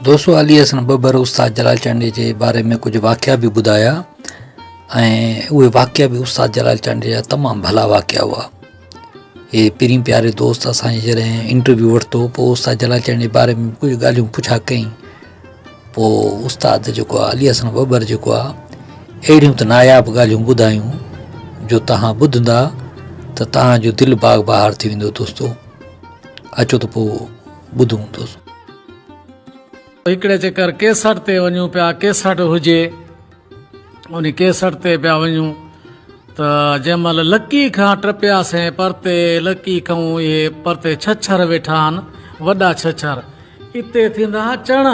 دوستو علي حسن ٻٻر استاد جلال چانڊيي جي باري ۾ ڪجهه واقعا به ٻڌايا ۽ اهي واقعا به استاد جلال چانڊيي جا تمام ڀلا واقعا هئا. هي پرين پياري دوست اسان جي جڏهن انٽرويو ورتو پوء استاد جلال چانڊيي جي باري ۾ ڪجهه ڳالهيون پڇا ڪئي پوء استاد جيڪو آهي علي حسن ٻٻر جيڪو آهي اهڙيون ته ناياب ڳالهيون ٻڌايون جو تهان ٻڌندا ته تهان جو دل باغ بهار ٿي ويندو دوستو اچو ته پوء ٻڌون دوستو. هڪڙي چڪر ڪيسٽ تي وڃون پيا ڪيسٽ هجي ان ڪيسٽ تي پيا وڃون ته جنهن مهل لڪي کان ٽپياسين پرتي لڪي کان اهي پرتي ڇڇر ويٺا آهن وڏا ڇڇر اتي ٿيندا ها چڻا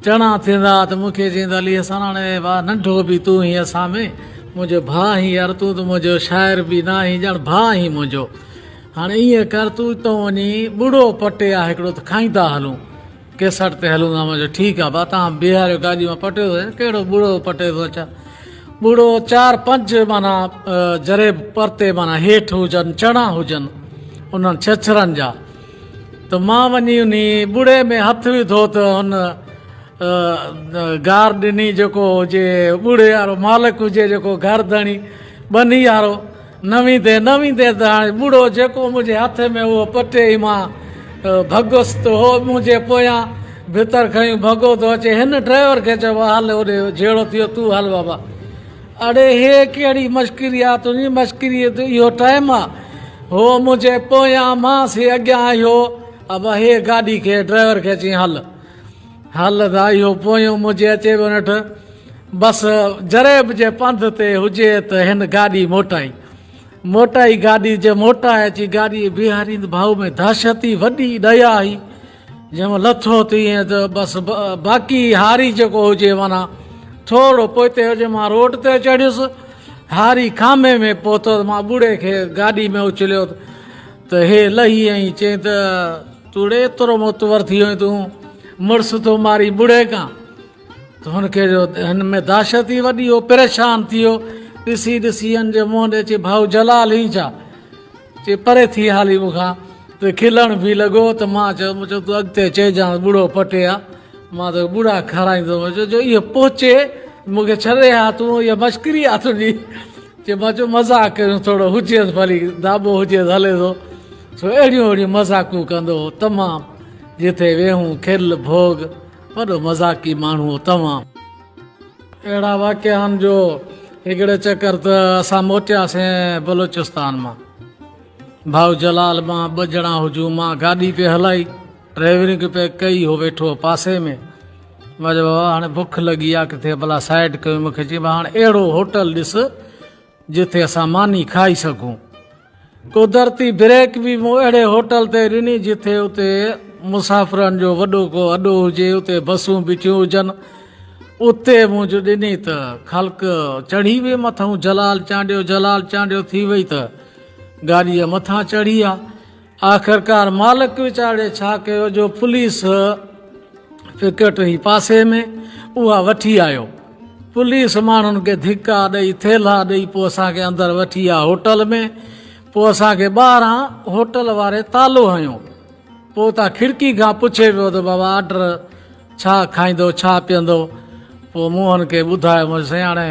چڻا ٿيندا ها ته مون کي چئين ته علي حسن هاڻي ڀاء ننڍو به تون هين اسان ۾ منهنجو ڀاء آهين يار تون ته منهنجو شاعر به نه آهين ڄڻ ڀاء آهين منهنجو هاڻي ائين ڪر تون اتان وڃي ٻڙو پٽي آ هڪڙو ته کائيندا هلون ڪيسٽ تي هلون ٿا مان چيو ٺيڪ آ ڀا تان بيهاريو گاڏي مان پٽيو ٿو اچان ڪهڙو ٻڙو پٽي ٿو اچان ٻڙو چار پنج معنيٰ جريب پرتي معنيٰ هيٺ هجن چڻا هجن انهن ڇڇرن جا ته مان وڃي انهي ٻڙي ۾ هٿ وڌو ته هن گار ڏني جيڪو هجي ٻڙي وارو مالڪ هجي جيڪو گهر ڌڻي ٻني وارو نه ويندي نه ويندي ته هاڻي ٻوڙو جيڪو منهنجي هٿ ۾ اهو پٽي ئي مان ڀڳس ته هو منهنجي پويان ڀتر کنيون ڀڳو ٿو اچي. هن ڊرائيور کي چيو هل هوڏي جهيڙو ٿي ويو تون هل بابا. اڙي هي ڪهڙي مشڪري آ تنهنجي مشڪري جو اهو ٽائيم آ. هو منهنجي پويان مان سي اڳيان اهو ابا هي گاڏي کي ڊرائيور کي چيائين هل. هل ته اهو پويون منهنجي اچي ويو نيٺ بس جريب جي پنڌ تي هجي ته هن گاڏي موٽائي. موٽائي گاڏي جي موٽائي اچي گاڏي بيهاريند ڀائو ۾ دهشت ئي وڏي ڏيا هئي جنهن مان لٿو ته ائين ته بس باقي هاري جيڪو هجي معنيٰ ٿورو پوئتي هجي مان روڊ تي چڙهيس هاري کامي ۾ پهتو ته مان ٻوڙي کي گاڏي ۾ اڇليو ته هي لهي ۽ چئين ته توڙي ايترو معتبر ٿي ويو تون مڙس ٿو مارين ٻڙي کان ته هن کي جو هن ۾ دهشت ئي وڏي هو پريشان ٿي ويو ڏسي ڏسي هن جي منهن ڏي چي ڀائو جلال هين ڇا چي پري ٿي هالي مون کان ته کلڻ به لڳو ته مان چيو مون چيو تون اڳتي چئجان ٻڙو پٽي آ مان تو ٻڙا کارائيندو مون چيو جو اهو پهچي مون کي ڇڏي ها تون اها مشڪري آ تنهنجي چي مان چيو مذاق ڪريون ٿورو هجيس ڀلي داٻو هجيس هلي ٿو سو اهڙيون اهڙيون مذاقون ڪندو هو تمام جتي ويهون کل ڀوڳ وڏو مذاقي ماڻهو هو تمام. اهڙا واقعا آهن جو هڪڙي چڪر ته اسان موٽياسين بلوچستان مان ڀائو جلال مان ٻه ڄڻا هجون مان گاڏي پئي هلائي ڊرائيورنگ پئي ڪئي هو ويٺو هو پاسي ۾ مان چيو بابا هاڻي بک لڳي آ ڪٿي ڀلا سائيڊ ڪيون مون کي چيائين بابا هاڻي اهڙو هوٽل ڏس جتي اسان ماني کائي سگهون. قدرتي بريڪ به مون اهڙي هوٽل تي ڏني جتي اتي مسافرن جو وڏو ڪو اڏو هجي اتي بسون بيٺيون هجن اتي مون جو ڏني ته خلق چڙهي وئي مٿئون جلال چانڊيو جلال چانڊيو ٿي وئي ته گاڏيء مٿان چڙهي آ آخرڪار مالڪ ويچاري ڇا ڪيو جو پوليس پڪٽ هئي پاسي ۾ اها وٺي آيو. پوليس ماڻهن کي ڌڪا ڏئي ٿيلها ڏئي پوء اسان کي اندر وٺي آ هوٽل ۾ پوء اسان کي ٻاهران هوٽل واري تالو هنيو. پوء اتان کڙڪي کان پڇي پيو ته بابا آرڊر ڇا کائيندو ڇا پيئندو؟ پوء مون هن کي ٻڌايو مون چيو سائين هاڻي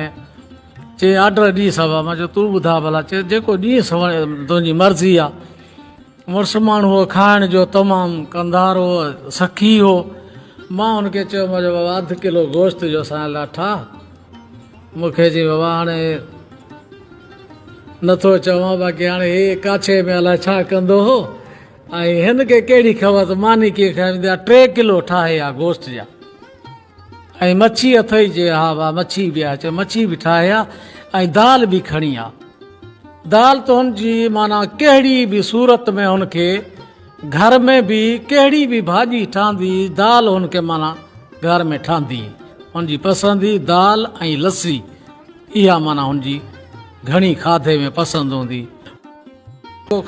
چي آرڊر ڏينس ابا مان چيو تون ٻڌاء ڀلا چي جيڪو ڏينس تنهنجي مرضي آ مڙس ماڻهو هو کائڻ جو تمام ڪنڌار هو سخي هو مان هن کي چيو مان چيو بابا اڌ ڪلو گوشت جو اسان لاء ٺاهه مون کي چي بابا هاڻي نٿو چوان باقي هاڻي هي ڪاڇي ۾ الائي ڇا ڪندو هو ۽ هن کي ڪهڙي خبر ته ماني ڪيئن کائي ويندي آ ٽي ڪلو ٺاهي آ گوشت جا ۽ مڇي اٿئي؟ چي ها ڀاء مڇي به آهي. چي مڇي به ٺاهي آ ۽ دال به کڻي آ. دال ته هن جي معنيٰ ڪهڙي به صورت ۾ هن کي گهر ۾ به ڪهڙي به ڀاڄي ٺهندي هئي دال هن کي معنيٰ گهر ۾ ٺهندي هئي. هن جي پسند هئي دال ۽ لسي اها معنيٰ هن جي گهڻي کاڌي ۾ پسند هوندي.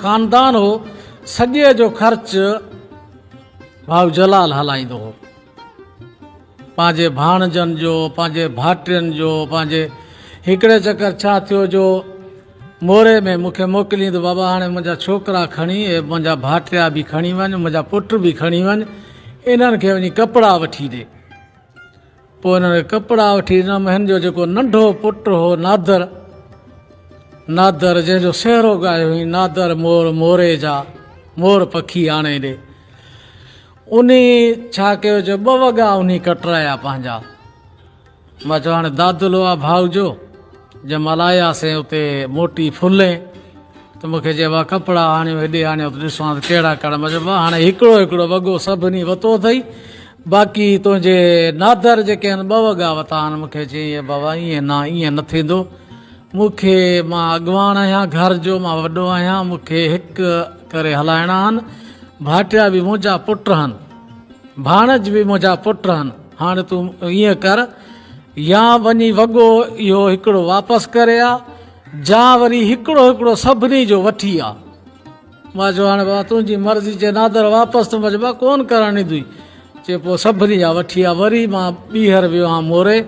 خاندان هو سڄي جو خرچ ڀائو جلال هلائيندو هو. پنهنجي ڀاڻجن جو، پنهنجي ڀائٽين جو، پنهنجي هڪڙي چڪر ڇا ٿيو جو موري ۾ مون کي موڪلين ته بابا هاڻي منهنجا ڇوڪرا کڻي اهي منهنجا ڀائٽيا به کڻي وڃ، منهنجا پٽ به کڻي وڃ، انهن کي وڃي ڪپڙا وٺي ڏي. پوء انهن کي ڪپڙا وٺي ڏنم. هن جو جيڪو ننڍو پٽ هو نادر، نادر جنهن جو سهرو ڳايو هئائين، نادر مور موري جا، مور پکي آڻي ڏي. انهي ڇا ڪيو جو ٻه وڳا انهي ڪٽرايا پنهنجا. مان چيو هاڻي دادلو آ ڀائو جو، جنهن مهل آياسين اتي موٽي ڦلين ته مون کي چئي وا ڪپڙا آڻيو هيڏي آڻيو ته ڏسان ته ڪهڙا ڪهڙا. مان چيو وا هاڻي هڪڙو هڪڙو وڳو سڀني وتو اٿئي، باقي تنهنجي نادر جيڪي آهن ٻه وڳا وتا آهن. مون کي چيائين بابا ائين نه ائين نه ٿيندو، مون کي مان اڳواڻ آهيان گهر جو، مان وڏو آهيان، مون کي هڪ ڪري هلائڻا آهن، ڀائٽيا به منهنجا پٽ آهن، ڀاڻج به منهنجا پٽ آهن، هاڻي تون ائين ڪر يا وڃي وڳو اهو هڪڙو واپس ڪري آ، جا وري هڪڙو هڪڙو سڀني جو وٺي آ. مان چيو هاڻي بابا تنهنجي مرضي. چي نادر واپس ته مان چيو بابا ڪونه ڪرڻ ڏيندوئي. چي پوء سڀني جا وٺي آ. وري مان ٻيهر ويو هان موري،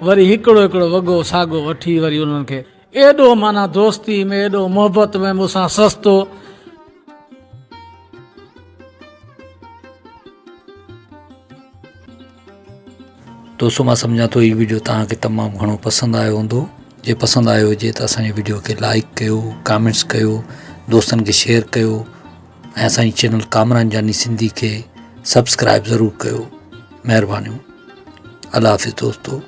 وري هڪڙو هڪڙو وڳو ساڳو وٺي وري انهن کي. ايڏو معنيٰ دوستي ۾ ايڏو محبت ۾ مون سان سستو. دوستو مان سمجهان ٿو هي ويڊيو توهان کي تمام گهڻو پسند آيو هوندو جي پسند آيو هجي ته اسان جي ويڊيو کي لائڪ ڪيو ڪامينٽس ڪيو دوستن کي شيئر ڪيو ۽ اسان جي چينل ڪامران جاني سنڌي کي سبسڪرائب ضرور ڪيو مهربانيون الله حافظ دوستو.